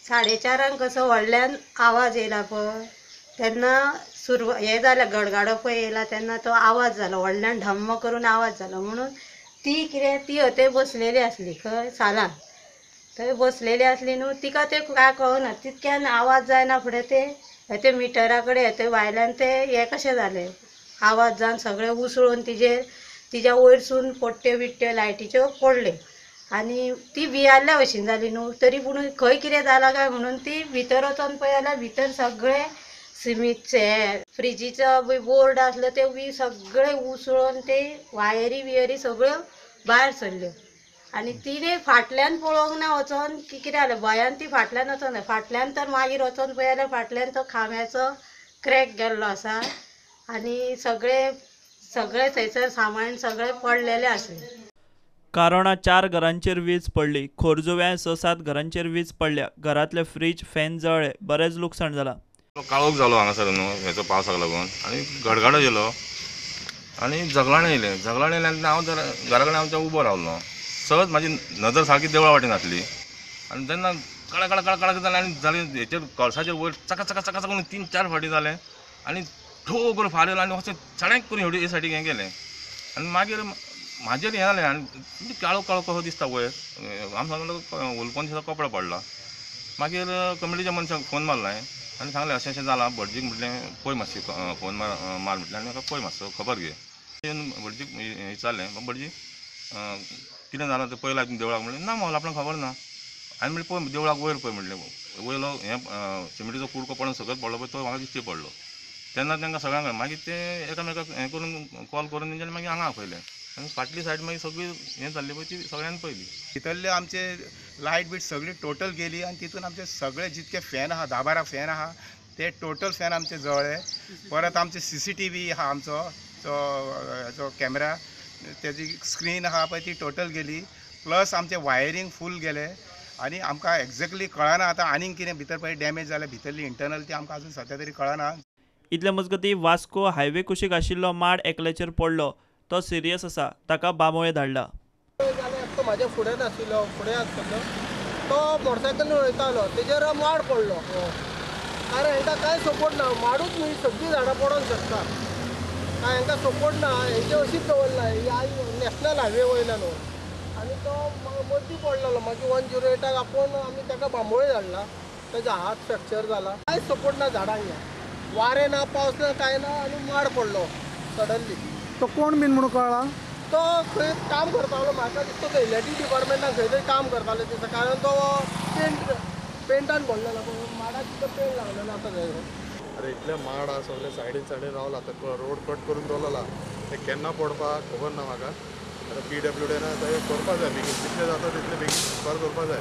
4:30 कसो व्हडल्यान आवाज येयला पळय तेन्ना सुरवात हें जालें, गडगाडो पळय येयला तेन्ना तो आवाज जालो व्हडल्यान ढम्म करून आवाज जालो. म्हणून ती कितें ती हथंय बसलेली आसली खंय सालान, थंय बसलेली आसली न्हू, तिका तें कांय कळना. तितक्यान आवाज जायना फुडें ते ते मिटरा कडेन थंय भायल्यान ते हें कशें जालें आवाज जावन सगळें उसळून तिजेर तिज्या वयरसून पट्ट्यो बिट्ट्यो लायटीच्यो पडल्यो आनी ती भियाल्ल्या भशेन जाली न्हू. तरी पूण खंय कितें जालां काय म्हणून ती भितर वचोन पळय जाल्यार भितर सगळें सिमीचे फ्रिजीचो बी बोर्ड आसलो ते बी सगळे उसळून ते वायरी बियरी सगळ्यो भायर सरल्यो. आनी तिणें फाटल्यान पळोवंक ना वचोन की कितें जालें, भंयान ती फाटल्यान वचोन, फाटल्यान तर मागीर वचोन पळय जाल्यार फाटल्यान तो खांब्याचो क्रॅक गेल्लो आसा आनी सगळे सगळे थंयसर सामान सगळे पडलेले आसले. कारोणा 4 घरांचेर वीज पडली. खोर्जुव्यां 6-7 घरांचेर वीज पडल्या. घरांतले फ्रीज फॅन जळ्ळे, बरेंच लुकसाण जालां. काळोख जालो हांगासर न्हू हेचो पावसाक लागून आनी गडगडो येयलो आनी झगलाणें येयलें. झगलाणें येयलें आनी हांव घरा कडेन आमच्या उबो रावलो. सहज म्हाजी नदर सारकी देवळा वाटेन आसली आनी तेन्ना कळा कळा कळा कळा जालें आनी जालें हेचेर कळसाचेर वयर चका चका चका करून 3-4 फावटी जालें आनी ठो करून फार येयलो आनी अशें सड्याक करून हेवडी हे सायडीक हें गेलें आनी मागीर म्हाजेर हें जालें आनी काळो काळो कसो दिसता वयर आम सांगलो हुलपोन दिसता कपडो पडला. मागीर कमिटीच्या मनशाक फोन मारलो हांवें आनी सांगलें अशें अशें जालां भटजीक म्हटलें पळय मातशी फोन मार म्हटलें आनी म्हाका पळय मातसो खबर घे. येवन भटजीक विचारलें, भटजी कितें जालां तें पळयलां तुमी देवळाक? म्हणलें ना म्हाका आपणाक खबर ना. आनी म्हणलें पळय देवळाक वयर पळय म्हणलें, वयलो हें सिमेंटीचो कुडको पडून सगळें पडलो पळय तो म्हाका दिश्टी पडलो. तेन्ना तांकां सगळ्यांक मागीर ते एकामेकाक हें करून कॉल करून तेंच्यांनी मागीर हांगा आपयलें आनी फाटली सायड मागीर सगळी हें जाल्ली पळय ती सगळ्यांनी पळयली. भितरले आमचे लायट बीट सगळी टोटल गेली आनी तितून आमचे सगळे जितके फॅन आहा, 10-12 फॅन आहा ते टोटल फॅन आमचे जळ्ळे. परत आमचे CCTV आहा आमचो जो कॅमेरा तेजी स्क्रीन आहा पळय ती टोटल गेली. प्लस आमचे वायरींग फूल गेले आनी आमकां एग्जॅक्टली कळना आतां आनीक कितें भितर पळय डॅमेज जालें भितरली इंटरनल ती आमकां अजून सद्या तरी कळना. इतले मजगतीं वास्को हायवे कुशीक आशिल्लो माड एकल्याचेर पडलो, तो सिरियस आसा, ताका बांबोळे धाडला. तो म्हाज्या फुड्यान आशिल्लो, फुडें आसलो तो मोटरसायकल वयतालो तेजेर माड पडलो. कारण हेंकां कांय सपोर्ट ना, माडूच न्हय सगळीं झाडां पडोंक शकता. कांय हेंकां सपोर्ट ना, हेंचे अशीच दवरला नॅशनल हायवे वयल्यान न्हू. आनी तो मदीं पडलेलो, मागीर 108 आपोवन आमी ताका बांबोळे धाडला. तेजो हात फ्रॅक्चर जाला. कांय सपोर्ट ना झाडांक, वारें ना, पावस ना, कांय ना आनी माड पडलो सडनली. तो कोण बीन म्हणून कळ्ळा? तो खंय काम करतालो, म्हाका दिसता तो इलेक्ट्रीक डिपार्टमेंटान खंय तरी काम करतालो दिसता, कारण तो पेंटान भरलेलो, माडाक तितलो पेंट लागलेलो आसा थंय. अरे इतले माड आहा सगळे सायडीन सायडीन रावला, आतां रोड कट करून दवरला, ते केन्ना पडपाक खबर ना म्हाका. आतां PWD आतां हें करपा जाय बेगीन, जितले जाता तितले बेगीन सारकें करपा जाय,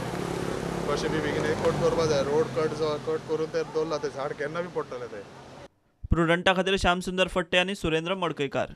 कशें बी बेगीन हे कट करपा जाय. रोड कट करून ते दवरला, ते झाड केन्ना बी पडटलें ते. प्रुडंटा खातीर श्यामसुंदर फट्टे आनी सुरेंद्र मडकयकार.